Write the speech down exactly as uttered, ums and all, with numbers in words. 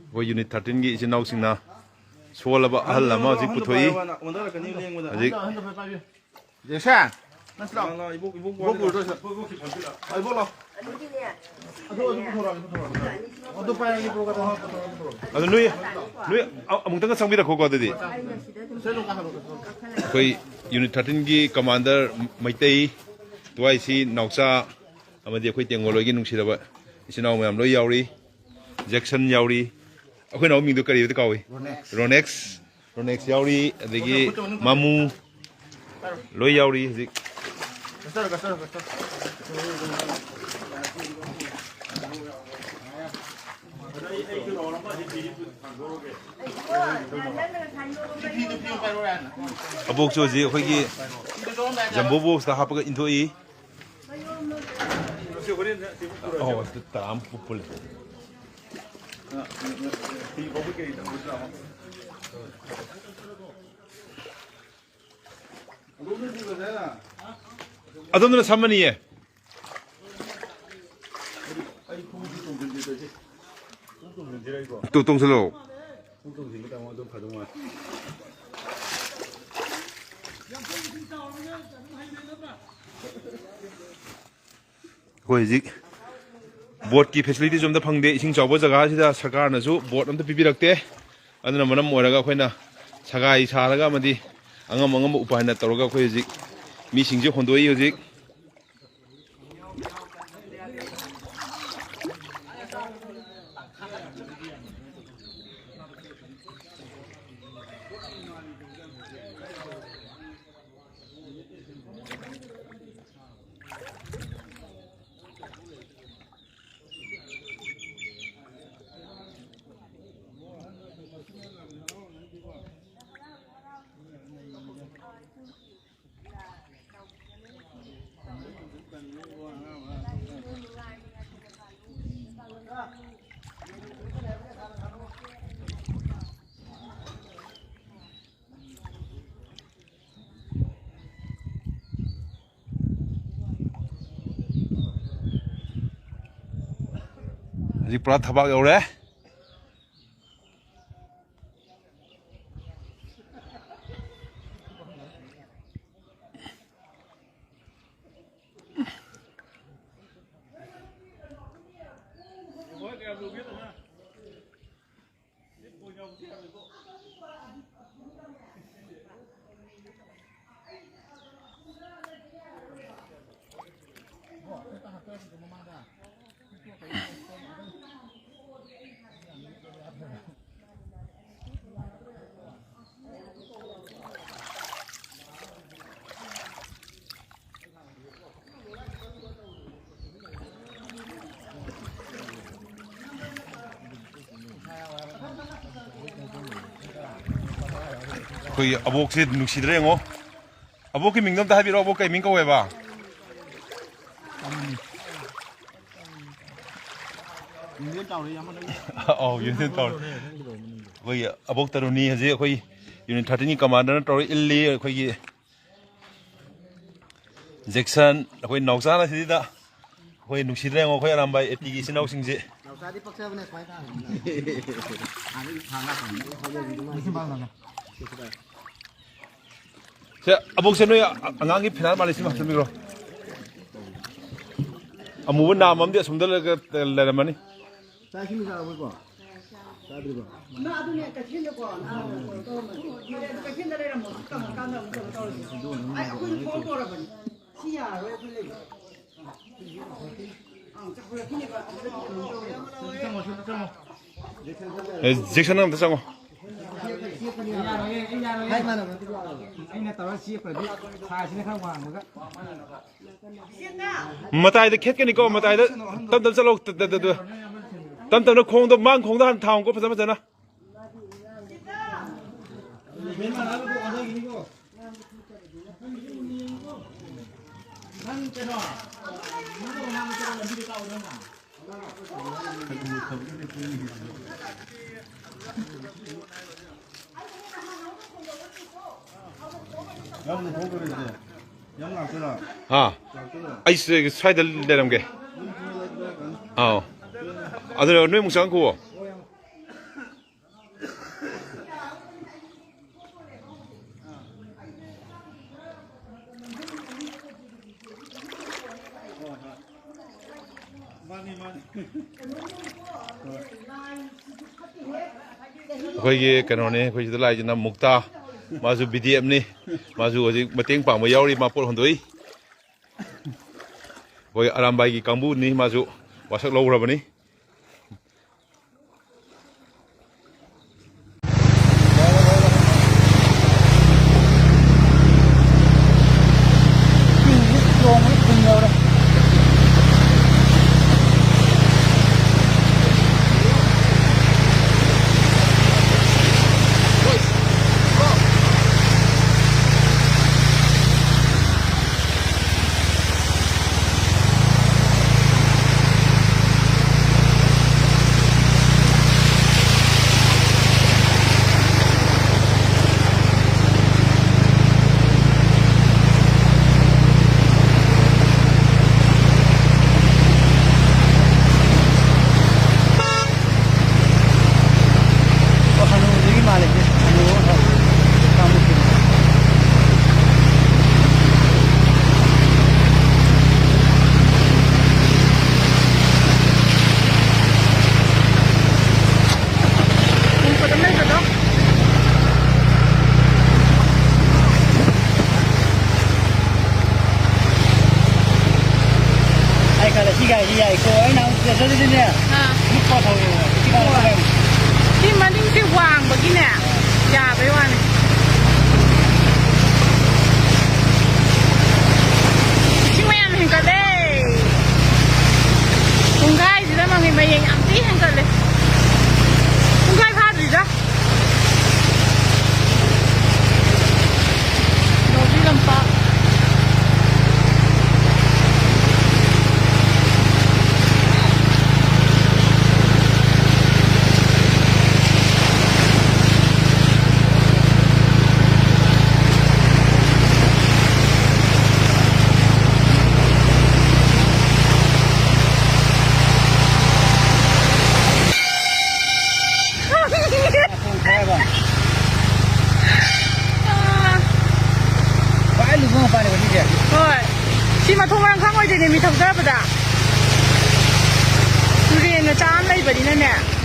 ꯑꯩꯈꯣꯏ ꯌꯨꯅꯤꯠ ꯊꯥꯔꯇꯤꯟꯒꯤ ꯏꯆꯤꯟ ꯏꯅꯥꯎꯁꯤꯡꯅ ꯁꯣꯜꯂꯕ ꯑꯍꯜ ꯑꯃ ꯍꯧꯖꯤꯛ ꯄꯨꯊꯣꯛꯏ꯫ ꯍꯧꯖꯤꯛ ꯖꯦꯁꯟ, ꯅꯪꯁꯨ ꯂꯥꯛꯑꯣ꯫ ꯏꯕꯣꯛ, ꯏꯕꯣꯛ ꯄꯨꯔꯗꯣꯏꯁꯦ꯫ ꯏꯕꯣꯛ ꯂꯥꯛꯑꯣ꯫ ꯑꯗꯨ, ꯑꯗꯨ ꯄꯨꯊꯣꯔꯛꯑꯒꯦ, ꯄꯨꯊꯣꯔꯛꯑꯒꯦ꯫ ꯑꯗꯨ ꯄꯥꯏꯔꯒꯦ, ꯄꯨꯊꯣꯔꯛꯑꯒꯦ, ꯄꯨꯊꯣꯔꯛꯑꯒꯦ꯫ ꯑꯗꯨ ꯅꯣꯏ, ꯅꯣꯏ ꯑ-, ꯑꯃꯨꯛꯇꯪꯒ ꯆꯪꯕꯤꯔꯛꯈꯣꯀꯣ ꯑꯗꯨꯗꯤ꯫ ꯑꯩꯈꯣꯏ ꯌꯨꯅꯤꯠ ꯊꯥꯔꯇꯤꯟꯒꯤ ꯀꯃꯥꯟꯗꯔ ꯃꯩꯇꯩ, ꯇꯨꯋꯥꯏꯁꯤ ꯅꯥꯎꯆꯥ, ꯑꯃꯗꯤ ꯑꯩꯈꯣꯏ ꯇꯦꯡꯒꯣꯜ ꯍꯣꯏꯒꯤ ꯅꯨꯡꯁꯤꯔꯕ ꯏꯆꯤꯟ ꯏꯅꯥꯎ ꯃꯌꯥꯝ ꯂꯣꯏ ꯌꯥꯎꯔꯤ꯫ ꯖꯦꯛꯁꯟ ꯌꯥꯎꯔꯤ꯫ ꯑꯩꯈꯣꯏ ꯅꯥꯎ ꯃꯤꯡꯗꯣ ꯀꯔꯤꯕꯗꯤ ꯀꯥꯎꯏ? ꯔꯣꯅꯦꯛꯁ꯫ ꯔꯣꯅꯦꯛꯁ꯫ ꯔꯣꯅꯦꯛꯁ ꯌꯥꯎꯔꯤ, ꯑꯗꯒꯤ ꯃꯥꯃꯨ ꯂꯣꯏ ꯌꯥꯎꯔꯤ ꯍꯧꯖꯤꯛ꯫ ꯑꯕꯣꯛꯁꯨ ꯍꯧꯖꯤꯛ ꯑꯩꯈꯣꯏꯒꯤ ꯖꯝꯕꯣ ꯕꯣꯛꯁꯇ ꯍꯥꯞꯄꯒ ꯏꯟꯊꯣꯛꯏ꯫ ꯑꯣ, ꯁꯤꯗ ꯇꯔꯥ ꯑꯃ ꯄꯨ-, ꯄꯨꯜꯂꯦ꯫ ꯑꯗꯣꯝꯗꯅ ꯁꯝꯃꯅꯤꯌꯦ꯫ ꯇꯨ ꯇꯣꯡꯁꯤꯜꯂꯣ꯫ ꯑꯩꯈꯣꯏ ꯍꯧꯖꯤꯛ ꯕꯣꯠꯀꯤ ꯐꯦꯁꯤꯂꯤꯇꯤꯁꯨ ꯑꯝꯇ ꯐꯪꯗꯦ꯫ ꯏꯁꯤꯡ ꯆꯥꯎꯕ ꯖꯒꯥꯁꯤꯗ ꯁꯔꯀꯥꯔꯅꯁꯨ ꯕꯣꯠ ꯑꯝꯇ ꯄꯤꯕꯤꯔꯛꯇꯦ꯫ ꯑꯗꯨꯅ ꯃꯔꯝ ꯑꯣꯏꯔꯒ ꯑꯩꯈꯣꯏꯅ ꯁꯒꯥꯏ ꯁꯥꯔꯒ ꯑꯃꯗꯤ ꯑꯉꯝ ꯑꯉꯝꯕ ꯎꯄꯥꯏꯅ ꯇꯧꯔꯒ ꯑꯩꯈꯣꯏ ꯍꯧꯖꯤꯛ ꯃꯤꯁꯤꯡꯁꯦ ꯍꯣꯟꯗꯣꯛꯏ ꯍꯧꯖꯤꯛ꯫ ꯍꯧꯖꯤꯛ ꯄꯨꯔꯥ ꯊꯕꯥꯛ ꯌꯧꯔꯦ꯫ ꯑꯩꯈꯣꯏꯒꯤ ꯑꯕꯣꯛꯁꯦ ꯅꯨꯡꯁꯤꯗ꯭ꯔꯦ ꯌꯦꯡꯉꯣ꯫ ꯑꯕꯣꯛꯀꯤ ꯃꯤꯡꯗꯣ ꯑꯝꯇ ꯍꯥꯏꯕꯤꯔꯛꯑꯣ, ꯑꯕꯣꯛ ꯀꯩ ꯃꯤꯡ ꯀꯧꯋꯦꯕ? ꯑꯧ, ꯌꯨꯝꯊꯦꯟ ꯄꯥꯎꯔꯩ꯫ ꯑꯩꯈꯣꯏꯒꯤ ꯑꯕꯣꯛ ꯇꯔꯨꯅꯤ ꯍꯧꯖꯤꯛ ꯑꯩꯈꯣꯏ ꯌꯨꯅꯤꯠ ꯊꯥꯔꯇꯤꯟꯒꯤ ꯀꯃꯥꯟꯗꯔꯅ ꯇꯧꯔ ꯏꯜꯂꯤ꯫ ꯑꯩꯈꯣꯏꯒꯤ ꯖꯦꯛꯁꯟ, ꯑꯩꯈꯣꯏ ꯅꯥꯎꯆꯥꯅ ꯁꯤꯗ ꯑꯩꯈꯣꯏ ꯅꯨꯡꯁꯤꯗ꯭ꯔꯦ ꯌꯦꯡꯉꯣ, ꯑꯩꯈꯣꯏ ꯑꯔꯥꯝꯕꯥꯏ ꯑꯦ ꯄꯤꯒꯤ ꯏꯆꯤꯟ ꯏꯅꯥꯎꯁꯤꯡꯁꯦ꯫ ꯅꯥꯎꯆꯥꯗꯤ ꯄꯛꯆꯕꯅꯦ ꯁꯨꯃꯥꯏꯅ ꯊꯥꯡꯕꯅꯤꯅ꯫ ꯍꯥꯟꯅꯗꯤ ꯊꯥꯡ ꯂꯥꯛꯄꯅꯤ꯫ ꯁꯦ, ꯑꯕꯣꯛꯁꯦ ꯅꯣꯏ ꯑꯉꯥꯡꯒꯤ ꯐꯤꯅꯥꯟ ꯃꯥꯜꯂꯤ, ꯁꯤꯃ ꯍꯥꯞꯆꯤꯟꯕꯤꯔꯣ꯫ ꯑꯃꯨꯕ ꯅꯥꯝ ꯑꯃꯗꯤ ꯑꯁꯣꯝꯗ ꯂꯩꯔꯒ-, ꯂꯩꯔꯝꯃꯅꯤ꯫ ꯆꯥꯛ ꯏꯁꯤꯡ ꯆꯥꯔꯕꯣ? ꯆꯥꯗ꯭ꯔꯤꯕꯣ? ꯏꯃꯥ, ꯑꯗꯨꯅꯦ ꯀꯩꯊꯦꯜꯗꯀꯣ ꯅꯍꯥꯟ ꯀꯩꯅꯣ ꯇꯧꯔꯝꯕꯅꯤ꯫ ꯐꯔꯦ, ꯑꯗꯨ ꯀꯩꯊꯦꯜꯗ ꯂꯩꯔꯝꯃꯣ꯫ ꯀꯪꯉꯀꯥꯟꯗ ꯑꯃꯨꯛ ꯀꯩꯅꯣ ꯇꯧꯔꯁꯤ꯫ ꯑꯩ, ꯑꯩꯈꯣꯏꯁꯨ ꯊꯣꯛꯂꯛꯇꯣꯔꯕꯅꯤ꯫ ꯁꯤ ꯌꯥꯔꯔꯣꯏ ꯑꯩꯈꯣꯏ ꯂꯩꯕ꯫ ꯑꯪ, ꯆꯠꯈ꯭ꯔꯦ, ꯑꯩꯈꯣꯏ ꯅꯦꯕ꯫ ꯑꯗꯨꯗꯤ ꯀꯩꯅꯣ ꯇꯧꯔꯦ꯫ ꯆꯪꯉꯣ, ꯆꯪꯉꯣ, ꯆꯪꯉꯣ꯫ ꯑꯦ, ꯖꯦꯛꯁꯟ ꯑꯝꯇ ꯆꯪꯉꯣ꯫ ꯑꯩꯅ ꯇꯧꯔ ꯆꯦꯞꯈ꯭ꯔꯗꯤ ꯁꯥꯏꯖꯁꯤꯅ ꯈꯔ ꯋꯥꯡꯕꯒ꯫ ꯃꯇꯥꯏꯗ ꯈꯦꯠꯀꯅꯤꯀꯣ, ꯃꯇꯥꯏꯗ꯫ ꯇꯞ ꯇꯞ ꯆꯠꯂꯣ, ꯇ-, ꯇ-, ꯇ-, ꯇꯞ ꯇꯞꯅ ꯈꯣꯡꯗꯣ, ꯃꯥꯡ ꯈꯣꯡꯗꯣ ꯍꯥꯟꯅ ꯊꯥꯡꯉꯨꯀꯣ, ꯐꯖ ꯐꯖꯅ꯫ ꯌꯥꯝ ꯂꯥꯛꯇꯣꯏꯔꯥ? ꯑꯥ, ꯂꯥꯛꯇꯣꯏꯔꯥ? ꯑꯩ ꯁ꯭ꯋꯥꯏꯗ ꯂꯩꯔꯝꯒꯦ꯫ ꯑꯥꯎ, ꯑꯗꯨꯅ ꯅꯣꯏ ꯑꯃꯨꯛ ꯆꯪꯉꯛꯈꯨꯋꯣ꯫ ꯑꯩꯈꯣꯏꯒꯤ ꯀꯩꯅꯣꯅꯦ, ꯑꯩꯈꯣꯏ ꯁꯤꯗ ꯂꯥꯛꯏꯁꯤꯅ ꯃꯨꯛꯇꯥ, ꯃꯥꯁꯨ ꯕꯤ ꯗꯤ ꯑꯦꯐꯅꯤ꯫ ꯃꯥꯁꯨ ꯍꯧꯖꯤꯛ ꯃꯇꯦꯡ ꯄꯥꯡꯕ ꯌꯥꯎꯔꯤ, ꯃꯥ ꯄꯣꯠ ꯍꯣꯟꯗꯣꯛꯏ꯫ ꯑꯩꯈꯣꯏ ꯑꯔꯥꯝꯕꯥꯏꯒꯤ ꯀꯥꯡꯕꯨꯅꯤ, ꯃꯥꯁꯨ ꯋꯥꯁꯛ ꯂꯧꯈ꯭ꯔꯕꯅꯤ꯫ ꯑꯣ, ꯍꯅꯨꯕꯤꯒꯤ ꯃꯥꯜꯂꯦ ꯁꯦ꯫ ꯍꯅꯨꯕ ꯑꯃꯈꯛ꯫ ꯑꯩ ꯈꯜꯂꯦ, ꯁꯤ ꯒꯥꯔꯤꯁꯤ ꯌꯥꯏꯀꯣ꯫ ꯑꯩ ꯅꯍꯥꯟ ꯄꯦꯁꯦꯟꯖꯔꯗꯨꯅꯦ, ꯑꯥ꯫ ꯃꯤ ꯄꯣꯠ ꯊꯧꯔꯦꯕ꯫ ꯁꯤ ꯒꯥꯔꯤ ꯊꯧꯔꯦꯕ꯫ ꯁꯤ ꯃꯅꯤꯡꯁꯦ ꯋꯥꯡꯕꯒꯤꯅꯦ, ꯌꯥꯕꯩ ꯋꯥꯅꯤ꯫ ꯏꯁꯤꯡ ꯃꯌꯥꯝ ꯍꯦꯟꯒꯠꯂꯦ꯫ ꯄꯨꯡꯈꯥꯏꯁꯤꯗ ꯃꯃꯤ ꯃꯌꯦꯡ ꯌꯥꯝ ꯊꯤ ꯍꯦꯟꯒꯠꯂꯦ꯫ ꯄꯨꯡꯈꯥꯏ ꯐꯥꯗ꯭ꯔꯤꯗ꯫ ꯅꯣꯔꯤ ꯂꯝꯄꯥꯛ꯫ ꯈ꯭ꯋꯥꯏ ꯂꯨꯕ ꯃꯄꯥꯅꯦꯕ ꯁꯤꯁꯦ꯫ ꯍꯣꯏ꯫ ꯁꯤ ꯃꯊꯣꯡ ꯃꯔꯝ ꯈꯪꯉꯣꯏꯗꯣꯏꯅꯦ ꯃꯤ ꯊꯧꯖꯔꯛꯄꯗ꯫ ꯇꯨꯔꯦꯟ ꯃꯆꯥ ꯑꯃ ꯂꯩꯕꯅꯤꯅꯅꯦ꯫